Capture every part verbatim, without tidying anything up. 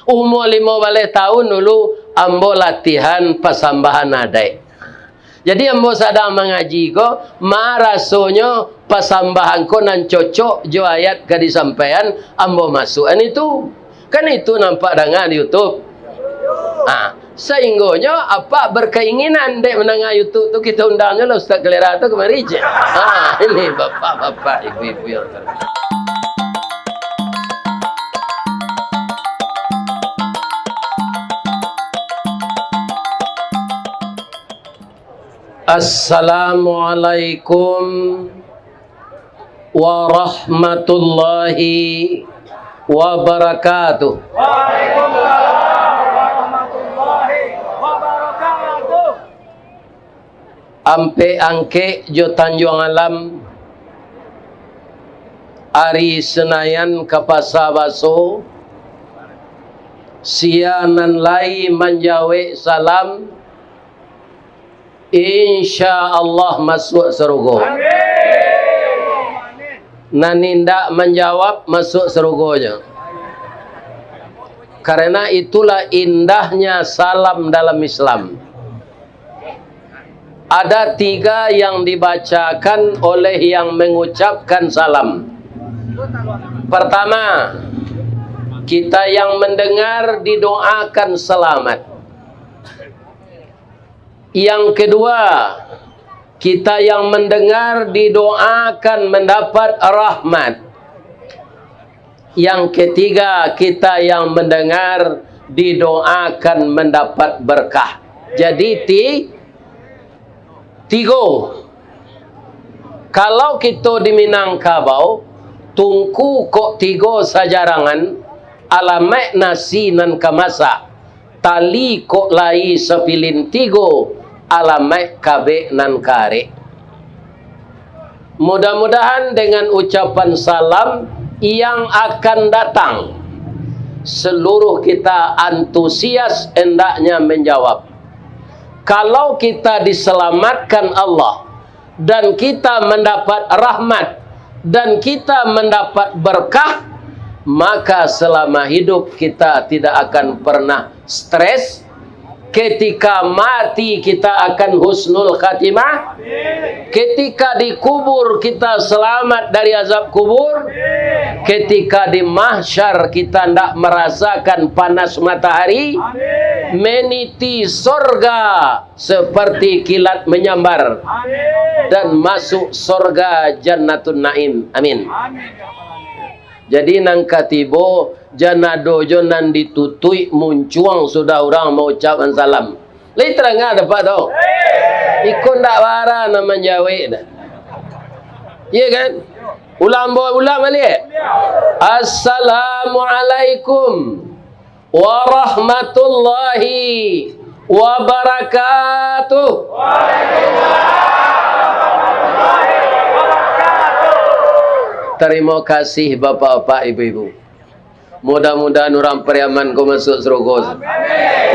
Umua limo baleh taun dulu, ambo latihan pasambahan adaik. Jadi, ambo sadang mangaji ko, marasonyo pasambahan ko nan cocok jo ayat ka disampaian, ambo masuakan itu. Kan itu nampak danga di YouTube. Ha, sainggonyo apak berkeinginan dek mandanga YouTube tu, kito undangnyo lah Ustaz Kalera tu kamari, cek. Ha, ini bapak-bapak, ibu-ibu yang terhormat. Assalamualaikum warahmatullahi wabarakatuh. Waalaikumsalam warahmatullahi wabarakatuh. Ampek Angkek jo Tanjuang Alam, ari Senayan ka Pasa Baso, sia nan lai manjawek salam, insya Allah masuak sarugo. Nan indak manjawab, masuak sarugo juo. Karena itulah indahnya salam dalam Islam. Ada tiga yang dibacakan oleh yang mengucapkan salam. Pertama, kita yang mendengar didoakan selamat. Yang kedua, kita yang mendengar didoakan mendapat rahmat. Yang ketiga, kita yang mendengar didoakan mendapat berkah. Jadi, ti-, tigo. Kalau kito di Minangkabau, tungku kok tigo sajarangan, alamaik nasi nan ka masak, tali kok lai sapilin tigo, alamaik kabek nan karek. Mudah-mudahan dengan ucapan salam yang akan datang, seluruh kita antusias hendaknya menjawab. Kalau kita diselamatkan Allah, dan kita mendapat rahmat, dan kita mendapat berkah, maka selama hidup kita tidak akan pernah stres. Ketika mati, kita akan husnul khatimah. Ketika dikubur, kita selamat dari azab kubur. Ketika di mahsyar, kita ndak merasakan panas matahari. Meniti sorga seperti kilat menyambar, amin, dan masuk sorga Jannatun Naim. Amin. Amin, ya Rabbal Alamin. Jadi, nan ka tibo, jan ado jo nan ditutuik muncuang sudah urang maucapkan salam. Lai tarang dapek tu? Iko ndak bara nan manjawek dah. Iya kan? Ulang, ambo ulang baliak. Assalamualaikum warahmatullahi wabarakatuh. Tarimo kasih, bapak-bapak, ibu-ibu. Mudah-mudahan urang Pariaman ko masuak sarugo, Ustaz.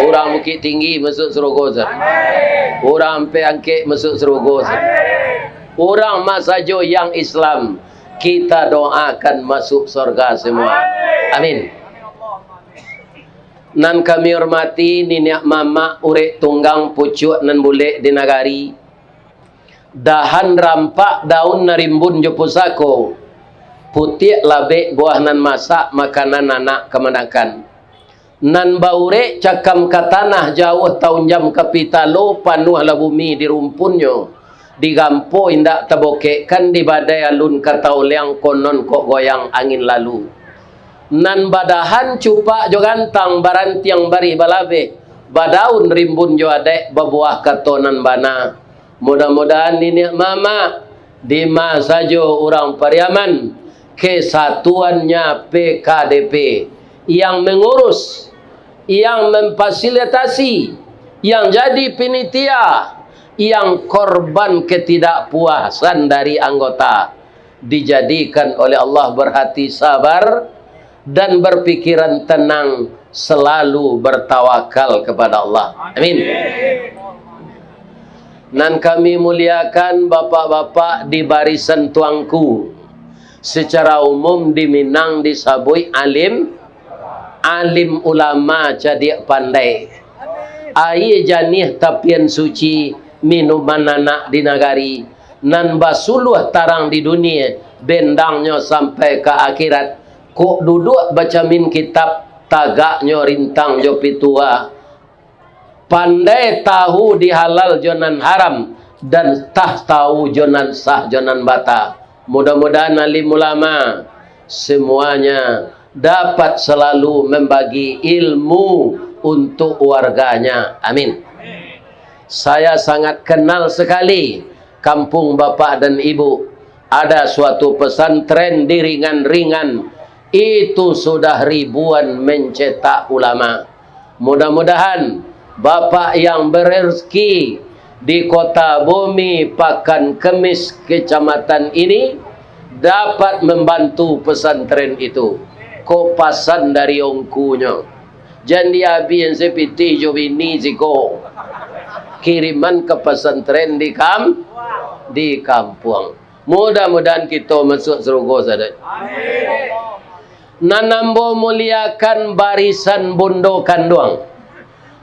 Urang Bukittinggi masuak sarugo, Ustaz. Urang Ampek Angkek masuak sarugo, Ustaz. Urang ma sajo yang Islam, kita doakan masuk sorga semua. Amin. Nan kami hormati niniak mamak urek tunggang pucuak nan bulek di nagari, dahan rampak daun nan rimbun jo pusako, putiak labek buah nan masak makanan anak kamanakan. Nan baurek cakam ka tanah, jauah taunjam ka pitalo, panuahlah bumi di rumpunnyo, digampo indak tabokekkan, di badai alun ka taoleang, konon kok goyang angin lalu. Nan badahan cupak jo gantang, barantiang barih balabeh, badaun rimbun jo adaik, babuah kato nan bana. Mudah-mudahan niniak mamak, di ma sajo urang Pariaman, kesatuannya P K D P, yang mengurus, yang memfasilitasi, yang jadi pinitia, yang korban ketidakpuasan dari anggota, dijadikan oleh Allah berhati sabar dan berpikiran tenang, selalu bertawakal kepada Allah. Amin. Nan kami muliakan bapak-bapak di barisan tuangku, secara umum di Minang disabuik alim, Alim ulama cadiak pandai. Aia janiah tapian suci, minuman anak di nagari, nan basuluah tarang di dunia, bendangnyo sampai ka akhirat. Kok duduak bacamin kitab, tagaknyo rintang jo pitua. Pandai tahu di halal jo nan haram, dan tah tahu jo nan sah jo nan bata. Mudah-mudahan alim ulama semuanya dapat selalu membagi ilmu untuk warganya. Amin. Saya sangat kenal sekali kampung bapak dan ibu. Ada suatu pesantren di Ringan-Ringan, itu sudah ribuan mencetak ulama. Mudah-mudahan Bapak yang berezeki di Kota Bumi, Pakan Kemis, Kecamatan ini dapat membantu pesantren itu. Ko pasan dari ongkunyo. Jan diabihan sapiti jo bini siko. Kiriman ka pasantren di kam-, di kampuang. Mudah-mudahan kito masuak sarugo sadonyo. Nan ambo muliakan barisan bundo kanduang.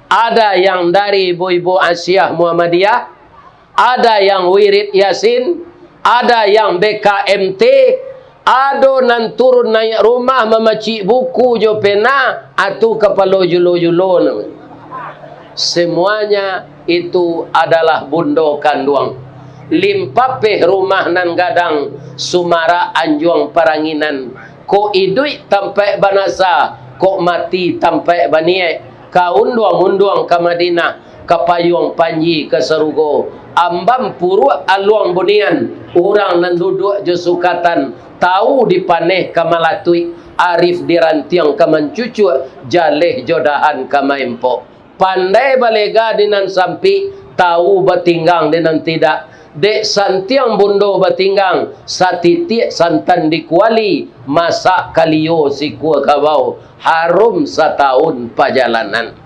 Ada yang dari ibu-ibu Asiah Muhammadiyah, ada yang wirid Yasin, ada yang B K M T, ado nan turun naiak rumah mamacik buku jo pena, atu kapalo julo-julo namonyo. Semuanya itu adalah bundo kanduang. Limpapeh rumah nan gadang, sumarak anjuang paranginan, kok iduik tampaik banasa, kok mati tampaik baniaik, ka unduang-unduang ka Madinah, ka payuang panji ka sarugo, ambam puruak aluang bunian, urang nan duduak jo sukatan, tawu dipaneh ka malatuik, arif dirantiang ka mancucuak, jaleh jo dahan ka maempok. Pandai balega di nan sampik, tawu batinggang di nan tidak. Dek santiang bundo batinggang, satitiak santan di kuali, masak kalio sikua kabau, harum satahun pajalanan.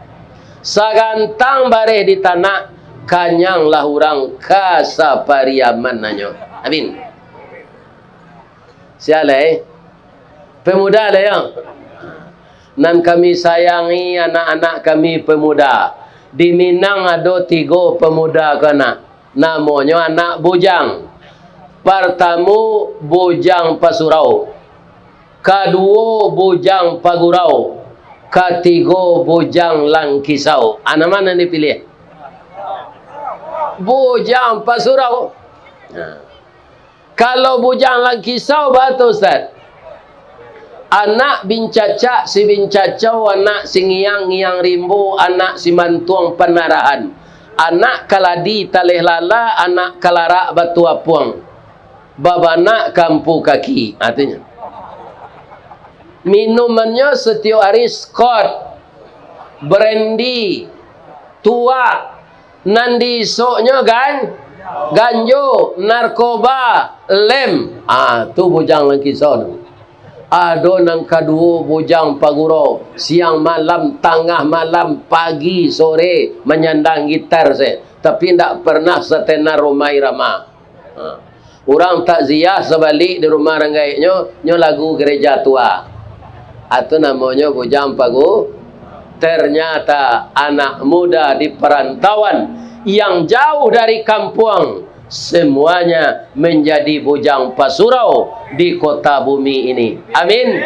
Sagantang bareh di tanak, kanyanglah urang ka sapariamannyo. Amin. Sia lai. Pemuda lai, yo. Nan kami sayangi, anak-anak kami pemuda. Di Minang ado tigo pemuda ko anak. Namonyo anak bujang. Partamo, Bujang Pasurau. Kaduo, Bujang Pagurau. Katigo, Bujang Langkisau. Ah, nan ma nan dipiliah? Bujang Pasurau. Nah. Kalau Bujang Langkisau, baa tu, Ustaz? Anak bincacak si bincacau, anak si ngiang-ngiang rimbo, anak si mantuang panarahan, anak kaladi taleh lala, anak kalarak batu apuang, babanak kampu kaki, artinyo. Minumannyo satiok ari Scott, brandy, tuak, nan di isoknyo gan-, ganjo, narkoba, lem. Ah, tu Bujang Langkisau tu. Ado nan kaduo Bujang Pagurau, siang malam, tangah malam, pagi, sore, manyandang gitar se, tapi ndak pernah satenar Rhoma Irama. Ha. Urang takziah sabalik di rumah urang gaeknyo, nyo lagu gereja tua. Atu namonyo Bujang Pagu. Ternyata anak muda di perantauan yang jauh dari kampuang, semuanya menjadi bujang pasurau di kota bumi ini. Amin.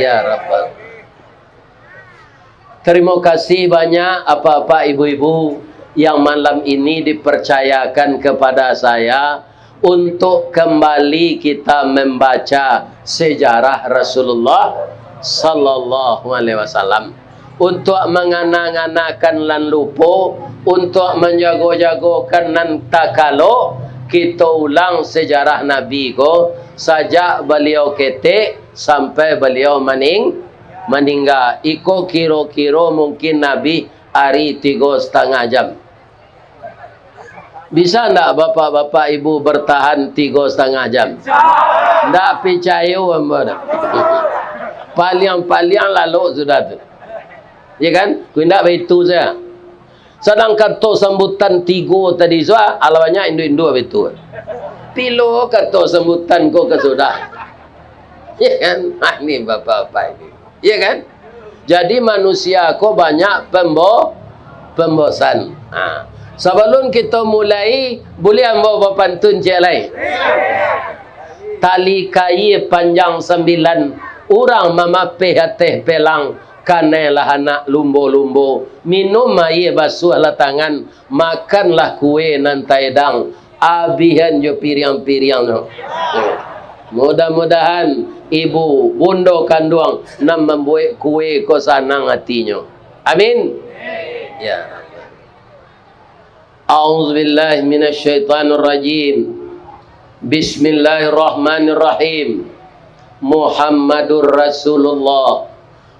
Ya Rabbal. Terima kasih banyak, apak-apak, ibu-ibu, yang malam ini dipercayakan kepada saya untuk kembali kita membaca sejarah Rasulullah sallallahu alaihi wasallam. Untuk mangana-nganakan nan lupo, untuk manjago-jagokan nan takalo, kito ulang sejarah Nabi ko, sajak baliau ketek sampai baliau maning-, maningga. Iko kiro-kiro mungkin Nabi ari tigo satangah jam. Bisa ndak bapak-bapak ibu bertahan tigo satangah jam? Ndak picayo ambo tu. Paliang-paliang lalok sudah tu. Ya kan? Ku indak baitu sajo. Sadang kato sambutan tigo tadi sudah, alah banyak induak-induak baitu. Pilo kato sambutan ko ka sudah. Ya kan? Ah, ni bapak-bapak ini. Ya kan? Jadi manusia ko banyak pembo-, pembosan. Ha. Sabalun kito mulai, buliah ambo bapantun ciek lai? Tali kaia panjang sambilan, urang mamapeh ateh pelang, kanai lah anak lumbo-lumbo, minum aia basuahlah tangan, makanlah kue nan taedang, abihan jo piriang-piriangnyo. Mudah-mudahan ibu, bundo kanduang nan mambuek kue ko sanang atinyo. Amin. Ya. A'udzubillahi minasyaitonirrajim. Bismillahirrahmanirrahim. Muhammadur Rasulullah.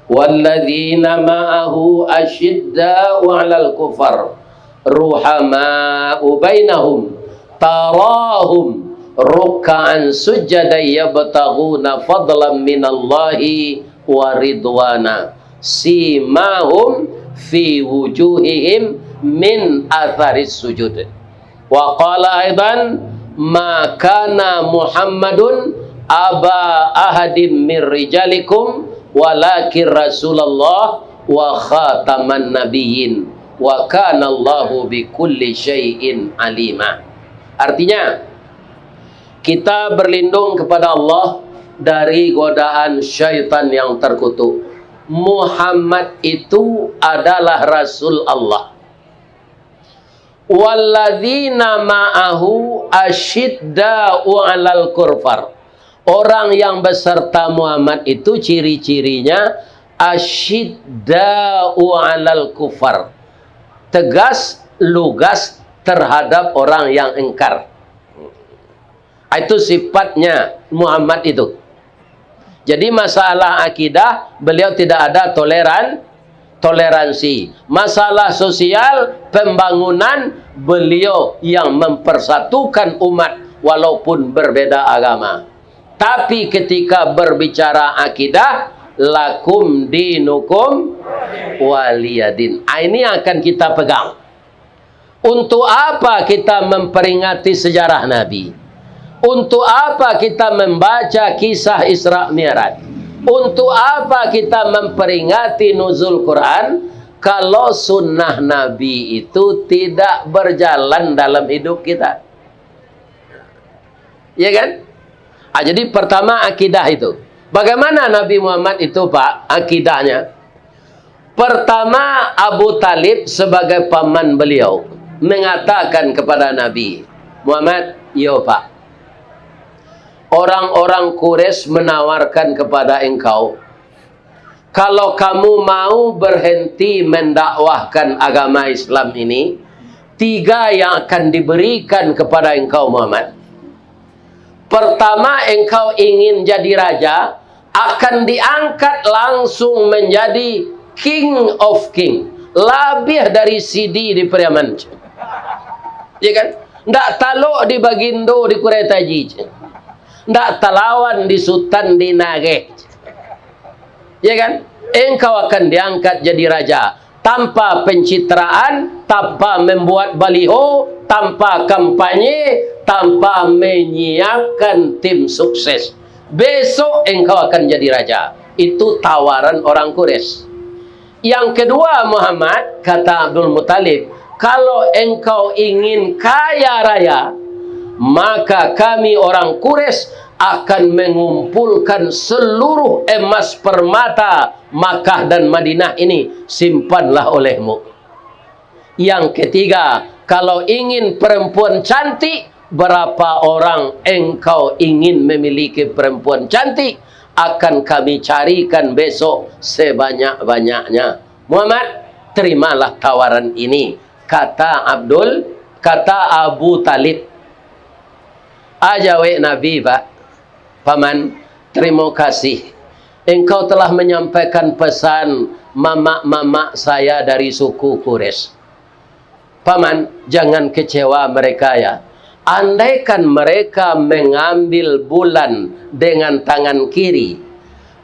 Walladzina ma'ahu asyidda'u 'alal kufar, ruhama'u bainahum, tarahum rukka'an sujjadan yabtaghuna fadlan minallahi wa ridwana, simahum fi wujuhihim min atharis sujud. Wa qala aidan, "Ma kana Muhammadun aba ahadim min rijalikum, walakin Rasulullah wa khataman nabiyyin, wa kana Allahu bikulli syai'in alima." Artinya, kita berlindung kepada Allah dari godaan syaitan yang terkutuk. Muhammad itu adalah Rasul Allah. Walladzina ma'ahu asyidda'u 'alal kufar. Orang yang beserta Muhammad itu ciri-cirinya asyidda'u 'alal kufar. Tegas, lugas terhadap orang yang engkar. Itu sifatnya Muhammad itu. Jadi, masalah akidah, beliau tidak ada toleran-, toleransi. Masalah sosial, pembangunan, beliau yang mempersatukan umat walaupun berbeda agama. Tapi ketika berbicara akidah, "Lakum dinukum waliyadin." Ah, ini yang akan kita pegang. Untuk apa kita memperingati sejarah Nabi? Untuk apa kita membaca kisah Isra Mi'raj? Untuk apa kita memperingati Nuzul Quran, kalau sunnah Nabi itu tidak berjalan dalam hidup kita? Ya kan? Ah, jadi pertama akidah itu. Bagaimana Nabi Muhammad itu, Pak, akidahnya? Pertama, Abu Talib sebagai paman beliau mengatakan kepada Nabi Muhammad, "Yo, Pak, orang-orang Quraisy menawarkan kepada engkau, kalau kamu mau berhenti mendakwahkan agama Islam ini, tiga yang akan diberikan kepada engkau, Muhammad. Pertama, engkau ingin jadi raja, akan diangkat langsung menjadi King of King, labiah dari C D di Pariaman, ceh. Ya kan? Ndak talok di Bagindo di Kurai Taji, ceh. Ndak talawan di Sutan di Nageh, ceh. Ya kan? Engkau akan diangkat jadi raja tanpa pencitraan, tanpa membuat baliho, tanpa kampanye, tanpa menyiapkan tim sukses. Besok engkau akan jadi raja." Itu tawaran orang Quraisy. Yang kedua, Muhammad, kata Abdul Muthalib, "Kalau engkau ingin kaya raya, maka kami orang Quraisy akan mengumpulkan seluruh emas permata Makkah dan Madinah ini, simpanlah olehmu." Yang ketiga, kalau ingin perempuan cantik, berapa orang engkau ingin memiliki perempuan cantik, akan kami carikan besok sebanyak-banyaknya. Muhammad, terimalah tawaran ini, kata Abdul, kata Abu Talib. Ajawek Nabi, Pak, "Paman, terima kasih. Engkau telah menyampaikan pesan mamak-mamak saya dari suku Quraisy. Paman, jangan kecewa mereka, ya. Andaikan mereka mengambil bulan dengan tangan kiri,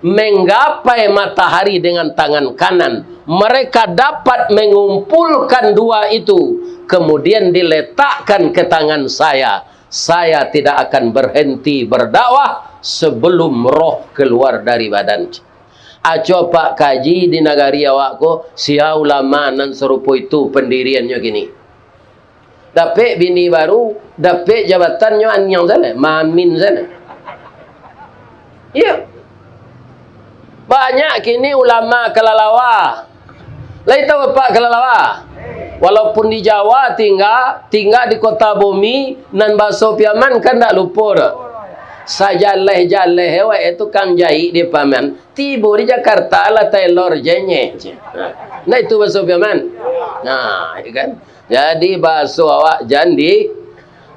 menggapai matahari dengan tangan kanan, mereka dapat mengumpulkan dua itu, kemudian diletakkan ke tangan saya. Saya tidak akan berhenti berdakwah sebelum roh keluar dari badan." Aco apak kaji di nagari awak ko, sia ulama nan sarupo itu pandiriannyo kini. Dapek bini baru, dapek jabatannyo aniang salah, mamin salah. Iyo. Banyak kini ulama kalalawa. Lai tahu apak kalalawa? Walaupun di Jawa tingga, tingga di kota bumi, nan baso Piaman kan ndak lupo doh. Sajaleh-jaleh awak tukang jahik di Piaman, tibo di Jakarta lah tailor je nye. Nah, itu baso Piaman. Nah, iyo kan? Jadi, baso awak jan di,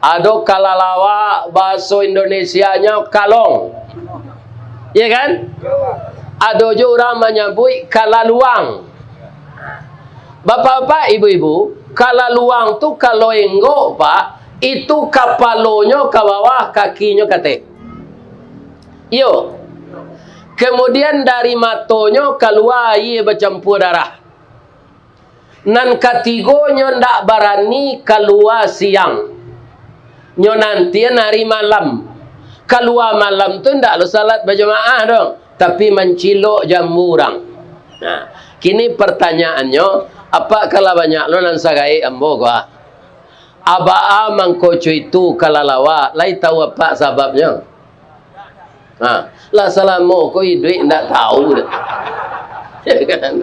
ado kalalawa, baso Indonesianyo kalong. Iyo kan? Ado jo urang manyabuik kalaluang. Bapak-bapak, ibu-ibu, kalaluang tu kalau enggok, Pak, itu kapalonyo ka bawah, kakinyo ka ateh. Iyo. Kemudian dari matonyo kalua aia bacampua darah. Nan katigonyo ndak barani kalua siang. Nyo nantian ari malam. Kalua malam tu ndak lo salat bajamaah doh, tapi mancilok jambu urang. Nah, kini partanyaannyo, apak ka lah banyak lo nan sagaek ambo ko, ah? Abaa mangko co itu kalalawa, lai tahu apak sababnyo? Ha, lah salamo ko iduik ndak tahu doh. Ya kan?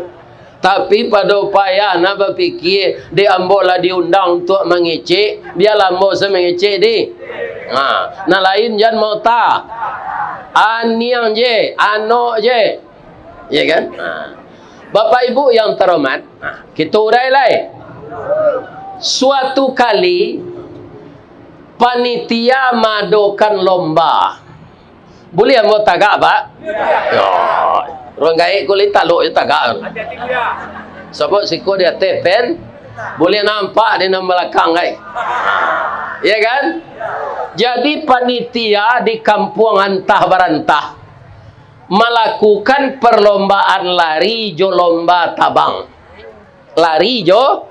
Tapi pado payah nak bapikia, dek ambo lah diundang untuak mangecek, bialah ambo sa mangecek di. Ha, nan lain jan mauta. Aniang je, anok je. Ya kan? Ha. Bapak Ibu yang terhormat, ha, kito urai lai. Suatu kali, panitia maadokan lomba. Buliah ambo tagak, Pak? Yo. Urang gaek kulik taluk je tagak. Sabab siko di ateh pen, buliah nampak di nan balakang, ai. Ya kan? Jadi, panitia di kampuang antah barantah malakukan parlombaan lari jo lomba tabang. Lari jo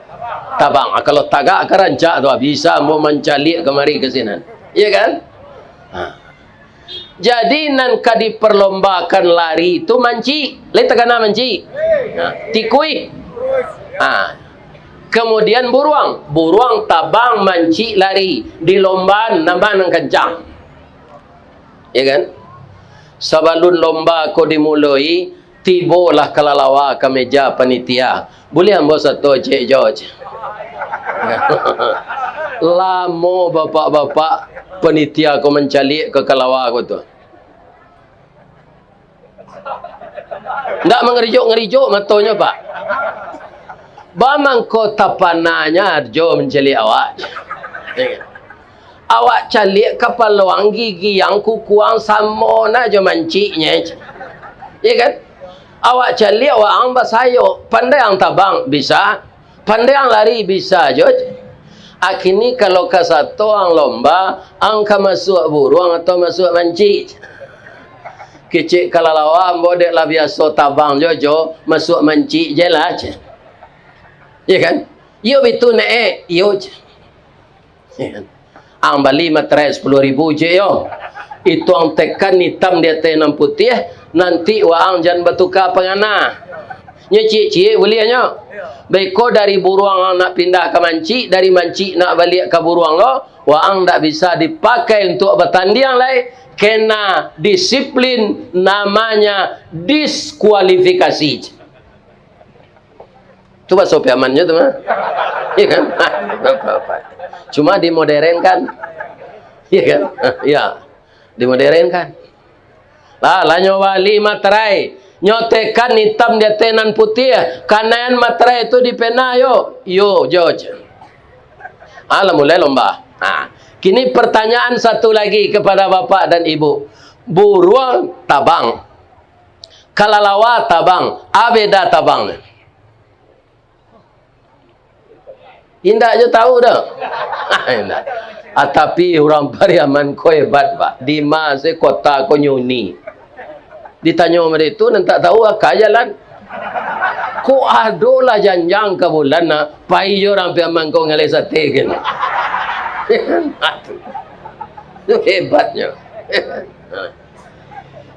tabang. Ah, kalau tagak ka rancak tu, ah, bisa ambo mancaliak kamari ka sinan. Iya kan? Ha. Jadi, nan ka diparlombakan lari tu mancik. Lai takana mancik? Ha, tikuih. Ha. Kemudian buruang. Buruang tabang, mancik, lari. Di lomba nan ma nan kancang. Iya kan? Sabalun lomba ko dimuloi, tibolah kalalawa ka meja panitia. Buliah ambo sato ciek jo, ceh. Lamo bapak-bapak panitia ko mancaliak ka kalalawa ko tu. Ndak mangerijuk-ngerijuk matonyo, Pak. Baa mangko tapananyo jo mancaliak awak. Awak caliak kapalo ang, gigi ang, kuku ang samo na jo manciknyo. Iya kan? Awak caliak waang basayok, pandai ang tabang, bisa. Pandai ang lari, bisa jo. Akini kalau kasato ang lomba, ang ka masuak buruang atau masuak mancik? Kecek kalalawa ambo dek lah biaso tabang jo, jo masuak mancik je lah, ceh. Iya kan? Iyo bitu, Nek, eh. Iyo, ceh. Ang bali materai sapuluah ribu ciek yo. Itu ang tekan itam di ateh nan putiah, nanti waang jan batuka pangana. Nyo ciek-ciek buliahnyo. Beko dari buruang ang nak pindah ka mancik, dari mancik nak baliak ka buruang lo, waang ndak bisa dipakai untuak batandiang lai, kena disiplin, namanya diskualifikasi. Tu baso Piamannyo tu mah. Iya kan? Cuma dimodernkan. Iya kan? Iya. Dimodernkan. Lah, lah nyo bali materai. Nyo tekan itam di ateh nan putiah. Kanaian materai tu dipena yo. Yo, George. Ah, lah mulai lomba. Ah, kini pertanyaan satu lagi kepada bapak dan ibu. Buruang tabang. Kalalawa tabang, a beda tabang tu? Indak jo tahu doh. Indak. Ah, tapi urang Pariaman ko hebat, Pak. Dima se kota ko nyuni. Ditanyo mode tu, nan tak tahu aka jalan. Kok ado lah janjang ka bulan, nah, pai jo urang Piaman ko ngaleh sate kan. Tu hebatnyo.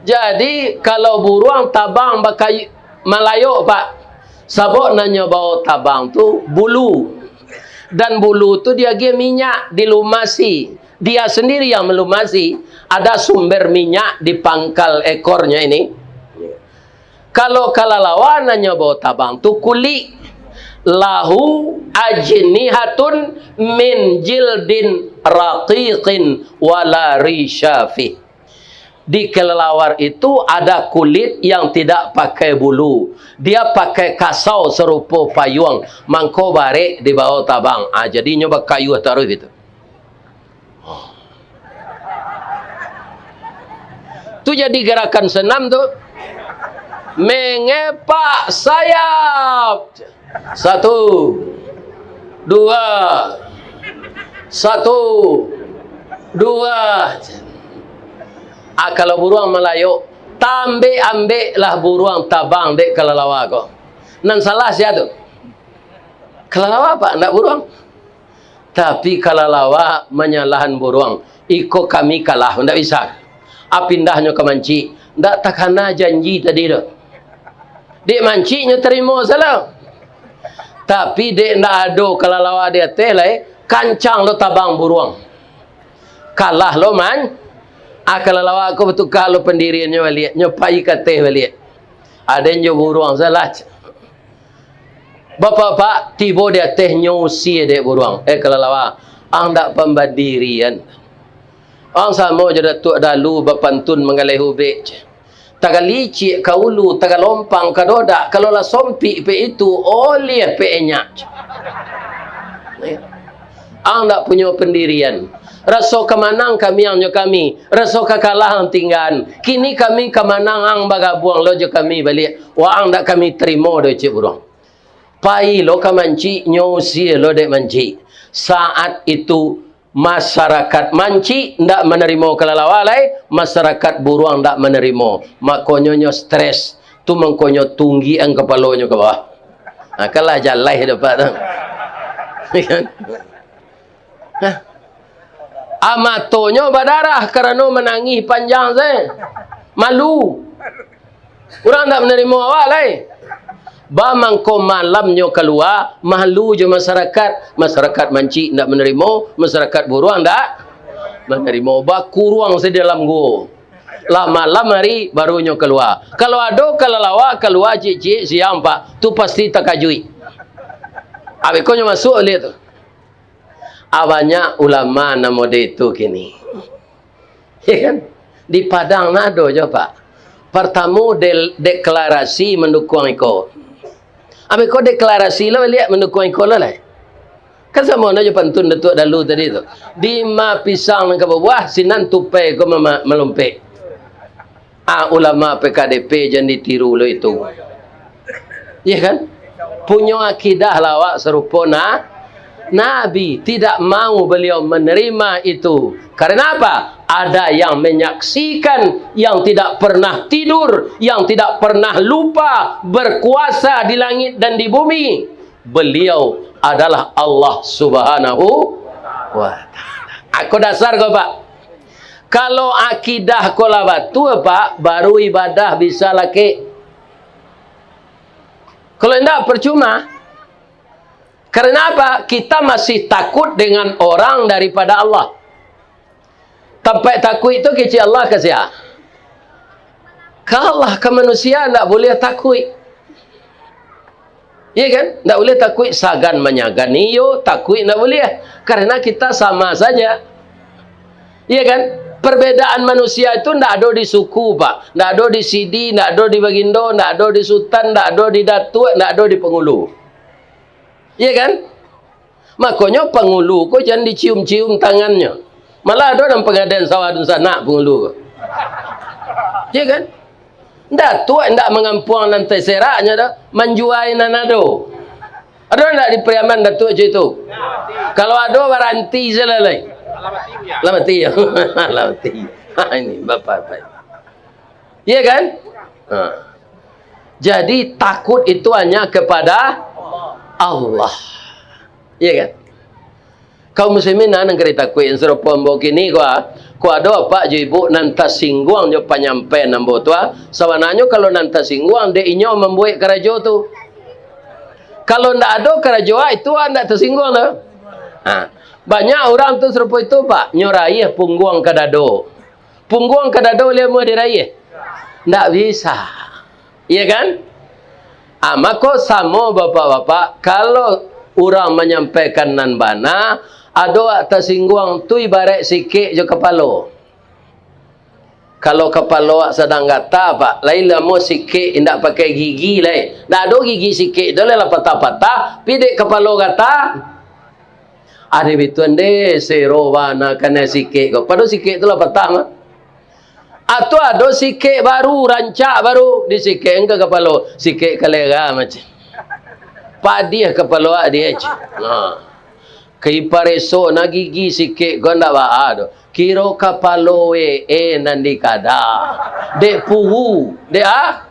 Jadi, kalau buruang tabang bakayu, malayok, Pak. Sabab nan nyo bao tabang tu bulu. Dan bulu tu diagiah minyak, dilumasi. Dia sendiri yang melumasi. Ada sumber minyak di pangkal ekornya ini. Kalau kalalawa nan nyo bao tabang tu kulik. Lahu ajnihatun min jildin raqiqin wala risha fih. Di kelelawar itu ada kulit yang tidak pakai bulu. Dia pakai kasau sarupo payuang, mangko barek dibao tabang. Ah, jadi nyo bakayuah taruih gitu. Tu jadi garakan senam tu. Mengepak sayap. Satu, dua, satu, dua. Ah, kalau buruang malayok, tambek-ambeklah buruang tabang dek kalalawa ko. Nan salah sia tu? Kalalawa, Pak, ndak buruang. Tapi kalalawa manyalahan buruang. Iko kami kalah, ndak bisa. Ah, pindahnyo ka mancik. Ndak takana janji tadi tu. Dek mancik nyo tarimo salah. Tapi dek ndak ado kalalawa di ateh lai, kancang lo tabang buruang. Kalah lo man. Ah, kalalawa ko batuka lo pandiriannyo baliak, nyo pai ka ateh baliak. Aden jo buruang salah. Bapak-bapak, tibo di ateh nyo usie dek buruang. Eh, kalalawa, ang dak pambadirian. Ang samo jo Datuak Dalu bapantun manggaleh ubek. Tagalicik ka ulu, tagalompang ka dodak, kalau lah sompik pek itu, oliah pek enyak. Ang dak punyo pendirian. Raso ka manang kami ang jo kami, raso ka kalah ang tinggaan. Kini kami ka manang ang bagabuang lo jo kami baliak. Waang dak kami tarimo doh, cek buruang. Pai lo ka mancik, nyo usie lo dek mancik. Saat itu, masarakat mancik ndak manarimo kalalawa lai, masarakat buruang ndak manarimo. Makonyo nyo stres. Tu mangkonyo tunggian kapalonyo ka bawah. Nah, kalah jalai dapat tu. Kan? Hah? Ah, matonyo badarah karano manangih panjang se. Malu. Urang ndak manarimo awak lai. Ba mangko malamnyo kalua, malu jo masarakat. Masarakat mancik ndak manarimo, masarakat buruang ndak manarimo. Bakuruang se di dalam guo. Lah malam hari, baru nyo kalua. Kalau ado kalalawa kalua ciek-ciek siang, Pak, tu pasti takajuik. Abih ko nyo masuak baliak tu. Ah, banyak ulama nan mode itu kini. Ya kan? Di Padang nan ado jo, Pak. Partamo del-, deklarasi mandukuang iko. Abih ko deklarasi lo baliak mandukuang iko lo lai. Kan samo nyo jo pantun Datuak Dalu tadi tu. Dima pisang nan ka babuah, sinan tupai ko mama-, malompek. Ah, ulama P K D P jan ditiru lo itu. Iya kan? Punyo akidah lah awak sarupo na-, Nabi, tidak mau beliau menerima itu. Karena apa? Ada yang menyaksikan yang tidak pernah tidur, yang tidak pernah lupa berkuasa di langit dan di bumi. Beliau adalah Allah Subhanahu wa Ta'ala. Ako dasar ko, Pak. Kalau akidah ko lah batua, Pak, baru ibadah bisa lakek. Kalau indak, percuma. Karena apa? Kita masih takut dengan orang daripada Allah. Tampek takuik tu kecek Allah ka sia? Ka Allah, ka manusia ndak buliah takuik. Iya kan? Ndak buliah takuik sagan manyagan, iyo, takuik ndak buliah. Karena kita sama saja. Iya kan? Perbedaan manusia itu ndak ado di suku, Pak. Ndak ado di sidi, ndak ado di bagindo, ndak ado di sutan, ndak ado di datuak, ndak ado di pangulu. Iya kan? Makonyo pangulu ko jan dicium-cium tangannyo. Malah ado nan pangadaian sawah dunsanak pangulu ko. Iya kan? Datuak indak mangampuang nan taseraknyo doh, manjuai nan ado. Ado indak di Pariaman Datuak cak itu? Kalau ado, baranti salah lai. Lah mati, ya? Lah mati. Ha, ini bapak-bapak. Iya kan? Ha. Jadi, takut itu hanya kepada Allah. Iya kan? Kaum muslimin, nah, nan ka ditakuik, nan sarupo ambo kini ko, ah, Kok ado apak jo ibuk nan tasingguang jo panyampaian ambo tu, ah? Sabananyo kalau nan tasingguang, dek inyo mambuek karajo tu. Kalau ndak ado karajo, ah, itu, ah, ndak tasingguang tu. Ha. Banyak urang tu sarupo itu, Pak. Nyo raiah pungguang ka dado. Pungguang ka dado lai amuah diraiah? Ndak bisa. Iya kan? Ah, mako samo, bapak-bapak, kalau urang manyampaikan nan bana, ado wak tasingguang, tu ibaraik sikek jo kapalo. Kalau kapalo wak sadang gata, Pak, lai lamo sikek indak pakai gigi lai. Ndak ado gigi sikek tu lai lah patah-patah, pi dek kapalo gata. Ade bituan deh, sero bana kanai sikek ko. Pado sikek tu lah patah mah. Atau ado sikek baru, rancak baru, disikek ka kapalo, sikek kalera macam. Padiah kapalo awak dia je. Nah. Kai pareso na gigi sikek ko ndak baa doh. Kiro kapalo we, eh, nan dikada. Dek puru, dek ah?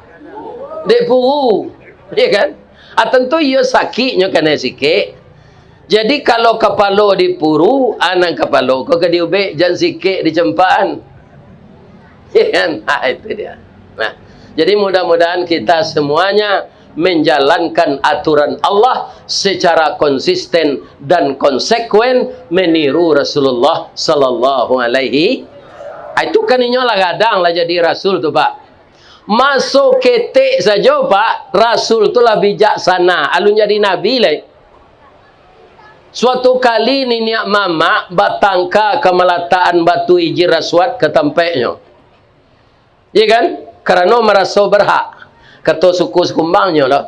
Dek puru. Ya kan? Ah, tentu iyo sakiknyo kanai sikek. Jadi, kalau kapalo dipuru, ah, nan kapalo ko ka diubek, jan sikek dicampakan. Ya kan? Ah, itu dia. Nah, jadi mudah-mudahan kita semuanya menjalankan aturan Allah secara konsisten dan konsekuen meniru Rasulullah sallallahu alaihi. Ah, itu kan inyo lah gadang lah jadi rasul tu, Pak. Maso ketek sajo, Pak, rasul tu lah bijaksana, alun jadi nabi lai. Suatu kali niniak mamak batangka ka malatakan batu Hijir Aswad ka tampeknyo. Iya kan? Karano maraso berhak. Kato suku Sikumbang, inyo lo.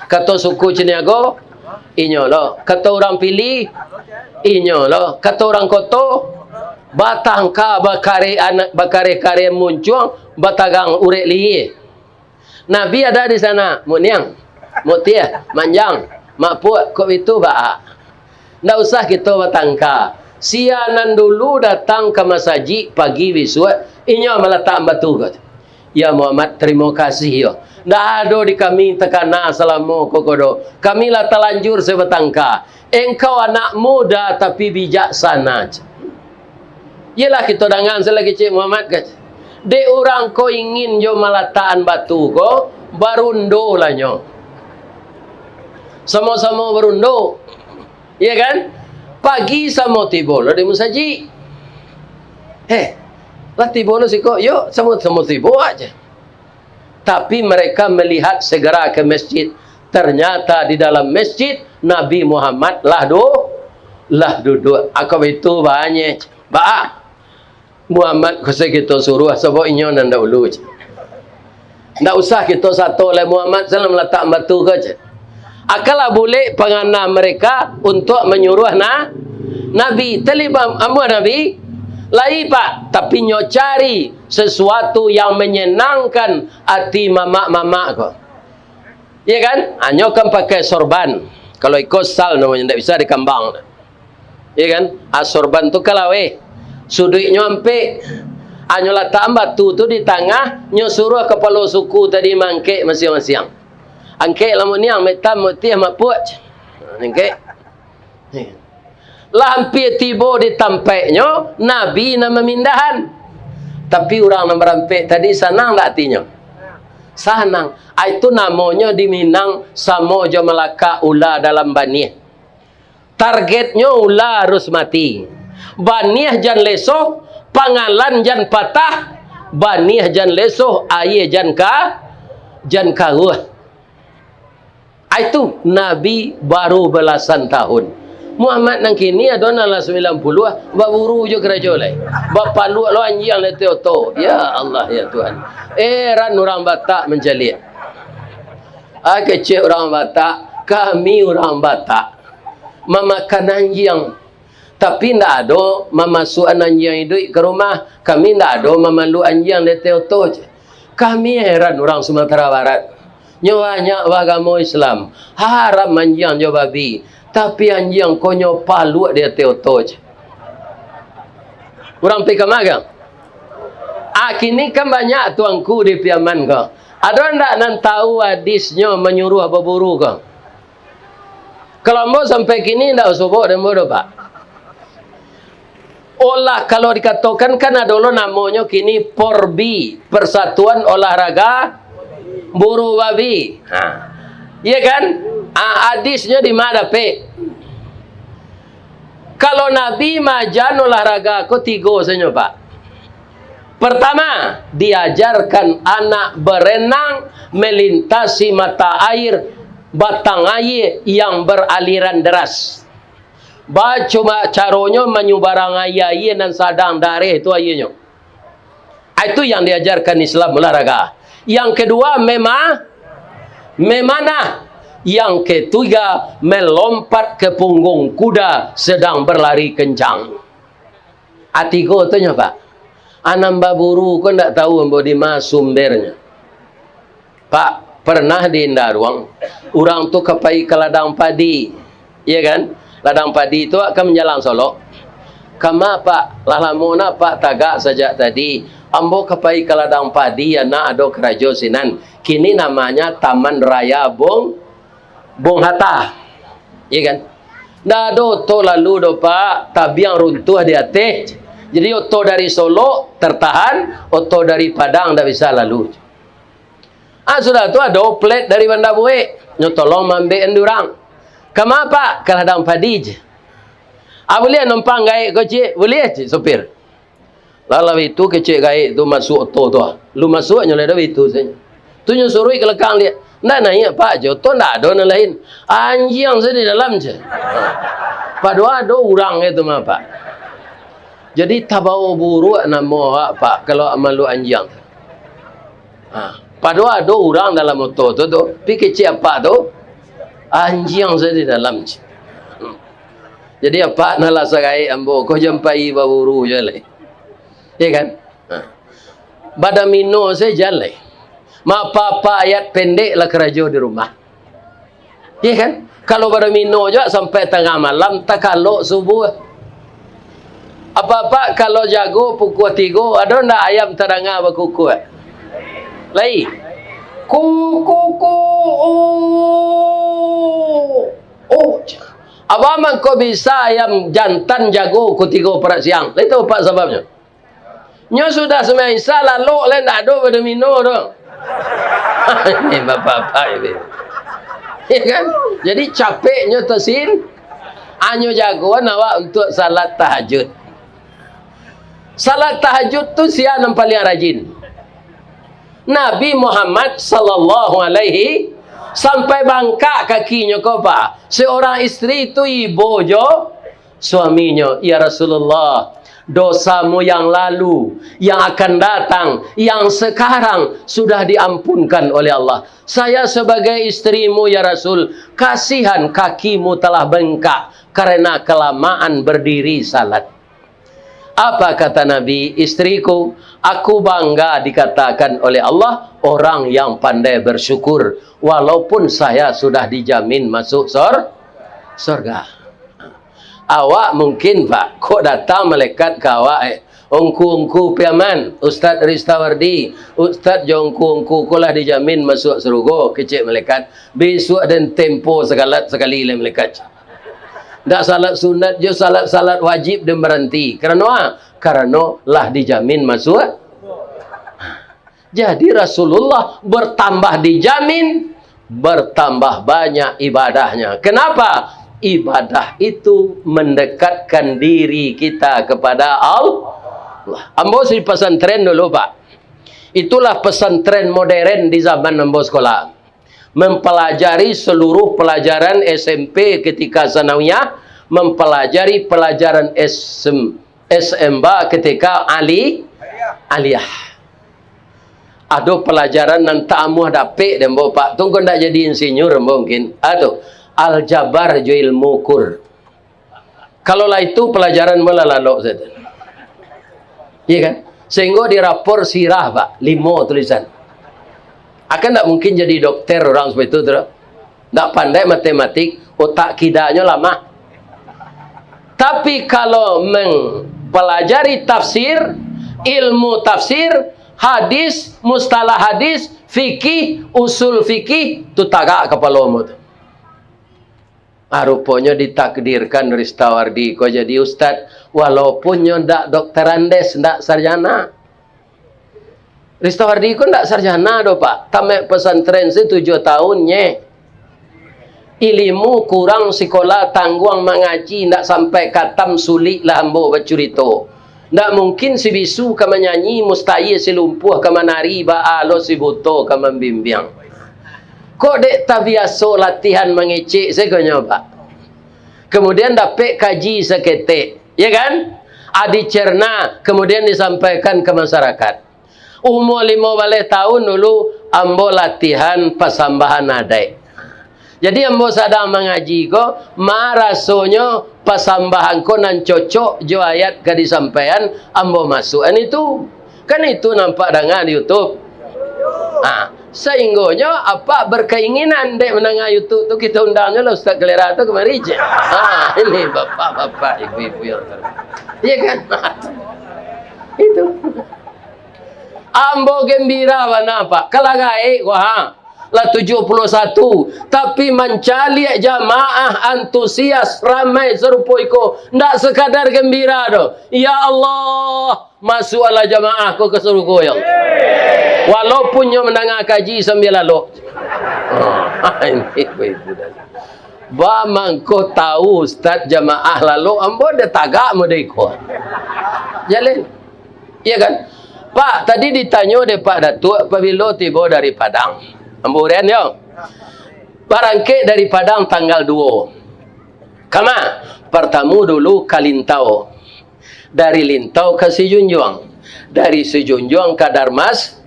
Kato suku Caniago, inyo lo. Kato urang Pili, inyo lo. Kato urang Koto, batangka bakareh anak, bakareh-kareh muncuang, batagang urek lihia. Nabi ada di sana, Mak Niang, Mak Tiah, Manjang, Mak Puak, kok itu baa. Ndak usah kito batangka. Sia nan dulu datang ka masajik pagi bisuak, inyo malatak batu ko. Ya Muhammad, tarimo kasih yo. Ndak ado di kami takana salamo ko ko doh. Kami lah talanjur se batangka. Engkau anak muda tapi bijaksana. Iyolah kito dangan se lah kecek Muhammad ka. Dek urang ko ingin jo malatakan batu ko, barundo lah nyo. Samo-samo barundo. Iya kan? Pagi samo tibo lo di musajik. Eh, lah tibo lo siko, yo, samo-samo tibo aja. Tapi mereka melihat segera ke masjid. Ternyata di dalam masjid, Nabi Muhammad lah du-, lah duduk. Ako itu banyak. Baa. Muhammad ko se kito suruah, sabab inyo nan dahulu, cek. Ndak usah kito sato lai, Muhammad salah malatak batu ko, cek. Akalah bulek pangana mereka untuk manyuruah na-, Nabi. Talibam amuah Nabi, lai, Pak, tapi nyo cari sesuatu yang menyenangkan ati mamak-mamak ko. Iya kan? Anyo kan pakai sorban. Kalau iko sal namonyo, ndak bisa dikambang. Iya kan? Ah, sorban tu ka laweh. Suduiknyo ampek. Anyo latak batu tu di tangah, nyo suruah kapalo suku tadi mangkek masiang-masiang. Angkek lah Mak Niang, Mak Tam, Mak Tiah, Mak Puak. Angkek. Lah ampia tibo di tampeknyo, Nabi nan mamindahan. Tapi urang nan barampek tadi sanang ndak atinyo? Sanang. Ah, itu namonyo di Minang samo jo malakak ula dalam baniah. Targetnyo ula harus mati. Baniah jan lesoh, pangalan jan patah, baniah jan lesoh, aia jan ka-, jan karuah. Ah, itu Nabi baru balasan tahun. Muhammad nan kini ado nan lah sambilan puluah, baburu jo karajo lai. Bapaluak lo anjiang di ateh oto. Ya Allah, ya Tuhan. Eran urang Batak mancaliak. Ah, kecek urang Batak, kami urang Batak mamakan anjiang. Tapi ndak ado mamasuakan anjiang iduik ka rumah. Kami ndak ado mamaluak anjiang di ateh oto, cek. Kami heran urang Sumatera Barat. Nyo banyak baagamo Islam, haram anjiang jo babi, tapi anjiang ko nyo paluak di ateh oto, cek. Urang pi kama kan? Ah, kini kan banyak tuangku di Piaman ko. Ado ndak nan tahu hadisnyo manyuruah baburu ko? Kalau ambo sampai kini ndak usah bawa dek ambo doh, Pak. Olah, kalau dikatokan, kan ado lo namonyo kini Porbi, Persatuan Olahraga Buru Babi. Ha. Iya kan? Ah, hadisnyo di ma dapek? Kalau Nabi maaja olahraga ko tigo sajo, Pak. Pertama, diajarkan anak berenang melintasi mata air, batang aia yang beraliran deras. Bacuma caronyo manyubarang aia, aia nan sadang dareh tu aianyo. Ah, itu yang diajarkan Islam olahraga. Yang kedua, mema-, memanah. Yang ketiga, melompat ke punggung kuda sedang berlari kencang. Ah, tigo tu nyo, Pak. Anak baburu ko ndak tahu ambo di ma sumbernyo. Pak, pernah di Indaruang, urang tu ka pai ka ladang padi, iya kan? Ladang padi tu kan manjalang Solok. "Kama, Pak?" "Lah lamo nah, Pak, tagak sajak tadi. Ambo ka pai ka ladang padi, anak ado karajo sinan. Kini namanya Taman Raya Bong, Bong Hatta." Iya kan? "Ndak ado oto lalu doh, Pak, tabiang runtuah di ateh. Jadi oto dari Solok tertahan, oto dari Padang ndak bisa lalu." Ah, sudah tu ado plat dari Banda Buek, nyo tolong maambiak urang. "Kama, Pak?" "Ka ladang padi je." "Ah, buliah numpang gaek ko, Cik?" "Buliah, Cik sopir." Lah, lah itu kecek gaek tu masuak oto tu, ah. Lu masuak nyo lah dah itu sajo. Tu nyo suruik ka lakang liak. "Ndak naiak, Pak, jo oto ndak ado nan lain." "Anjiang sajo di dalam je." Padohal ado urang itu mah, Pak. Jadi, tabawo buruak namo awak, Pak, kalau malu anjiang tu. Ha, padohal ado urang dalam oto tu, tu, pi kecek apak tu, anjiang sajo di dalam. Jadi, apak, nah lah sagaek ambo ko, jan pai baburu juo lai. Iya kan? Ha. Badomino sajo jan lai. Maapo-apo ayat pendek lah karajo di rumah. Iya kan? Kalau badomino juo sampai tangah malam, takalok subuah. Apak-apak, kalau jago pukua tigo, ado ndak ayam tadanga bakukuak? Lai. Ku, ku, ku, u, u. Apo mangko bisa ayam jantan jago pukua tigo parak siang? Lai tahu apak sababnyo? Nyo sudah sumbayang Isya, lalok lai ndak ado badomino tu. Ini bapak-bapak ini. Ya kan? Jadi capeknyo tasin, hanyo jagoan awak untuak salat tahajud. Salat tahajud tu sia nan paliang rajin? Nabi Muhammad sallallahu alaihi, sampai bangkak kakinyo ko, Pak. Seorang isteri tu ibo jo suaminyo, "Ya Rasulullah, dosamu yang lalu, yang akan datang, yang sekarang sudah diampunkan oleh Allah. Saya sebagai istrimu, ya Rasul, kasihan kakimu telah bengkak karena kelamaan berdiri salat." Apa kata Nabi, "Istriku, aku bangga dikatakan oleh Allah orang yang pandai bersyukur, walaupun saya sudah dijamin masuk sor-, sorga." Awak mungkin, Pak, kok datang malaikat ka awak, eh, "Ungku-ungku Piaman, Ustaz Ristawardi, Ustaz jo ungku-ungku ko lah dijamin masuak sarugo," kecek malaikat. "Bisuak den tempo sakalat sakali lai, malaikat. Ndak salat sunat jo salat-salat wajib den baranti. Karano a? Karano lah dijamin masuak." Jadi, Rasulullah bertambah dijamin, bertambah banyak ibadahnya. Kenapa? Ibadah itu mendekatkan diri kita kepada Allah. Ambo di pesantren dulu, Pak. Itulah pesantren modern di zaman ambo sekolah. Mempelajari seluruh pelajaran S M P ketika sanawiyah, mempelajari pelajaran S M, S M A ketika ali-, aliyah. Ado pelajaran nan tak amuah dapek dek ambo, Pak. Tu kok ndak jadi insinyur ambo mungkin. Ado aljabar jo ilmu kur. Kalau lah itu pelajaran ambo lah lalok sajo. Iya kan? Sehingga di rapor sirah, Pak, limo tulisan. Akan ndak mungkin jadi dokter orang seperti itu, tu. Ndak pandai matematik, otak kidanyo lamah. Tapi kalau mempelajari tafsir, ilmu tafsir, hadis, mustalah hadis, fikih, usul fikih, tu tagak kapalo ambo tu. Ah, ruponyo ditakdirkan Ristawardi ko jadi ustad, walaupun nyo ndak doktor Andes, ndak sarjana. Ristawardi ko ndak sarjana doh, Pak. Tamat pesantren se tujuah tahun nye. Ilimu kurang, sikola tangguang, mangaji ndak sampai katam, sulik lah ambo bacurito. Ndak mungkin si bisu ka manyanyi, mustahil si lumpuah ka manari, baa lo si buto ka mambimbiang. Kok dek tabiaso latihan mangecek sagonyo, Pak. Kemudian dapek kaji saketek, ya kan? Ah, dicerna, kemudian disampaikan ka masarakat. Umua limo baleh tahun dulu, ambo latihan pasambahan adaik. Jadi, ambo sadang mangaji ko, marasonyo pasambahan ko nan cocok jo ayat ka disampaian, ambo masuakan itu. Kan itu nampak danga di YouTube. Ah, sainggonyo apak berkeinginan dek mandanga YouTube tu, kito undang jo lah Ustaz Kelera tu kamari je. Ah, ini bapak-bapak, ibu-ibu yang terhormat. Iya kan? Itu. Ambo gembira bana, Pak. Ka lah gaek ko, ha. Lah tujuah puluah satu. Tapi mancaliak jamaah antusias ramai sarupo iko, ndak sekadar gembira doh. Ya Allah, masuaklah jamaah ko ka sarugo, ya Allah. Walaupun nyo mandanga kaji sambia lalok. Ah, ini ibu-ibu dan Ba mangko tahu ustaz jamaah lalok, ambo dah tagak model iko. Jaleh. Iya kan? Pak, tadi ditanyo dek Pak Datuak, pabilo tibo dari Padang. Ambo urian yo. Barangkek dari Padang tanggal duo. Kama? Partamo dulu ka Lintau. Dari Lintau ka Sijunjuang, dari Sijunjuang ka Darmas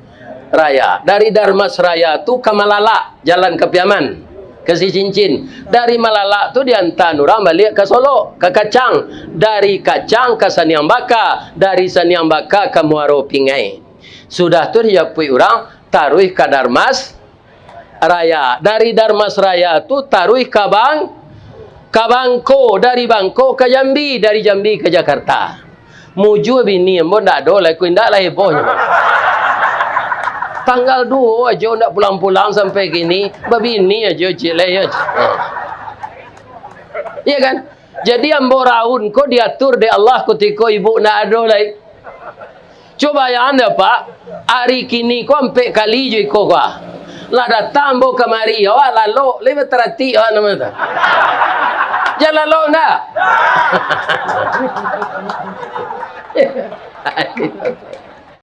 Raya, dari Darmas Raya tu ka Malalak, jalan ka Piaman, ka Sicincin, dari Malalak tu diantaan urang baliak ka Solok, ka Kacang, dari Kacang ka Saniang Baka, dari Saniang Baka ka Muaro Pingai. Sudah tu dijapuik urang, taruih ka Darmas Raya. Dari Darmas Raya tu taruih ka Bang-, ka Bangko, dari Bangko ka Jambi, dari Jambi ka Jakarta. Mujua bini ambo ndak ado lai, ko indak lah hebohnyo. Tanggal duo ajo ndak pulang-pulang sampai kini, babini ajo ciek lai yo. Ha. Iya kan? Jadi ambo raun ko diatur dek Allah kutiko ibu ndak ado lai. Cubo bayangkan dek Pak, ari kini ko ampek kali jo iko ko. Lah datang ambo kamari, awak lalok, lai bataratik awak namo tu. Jan lalok ndak?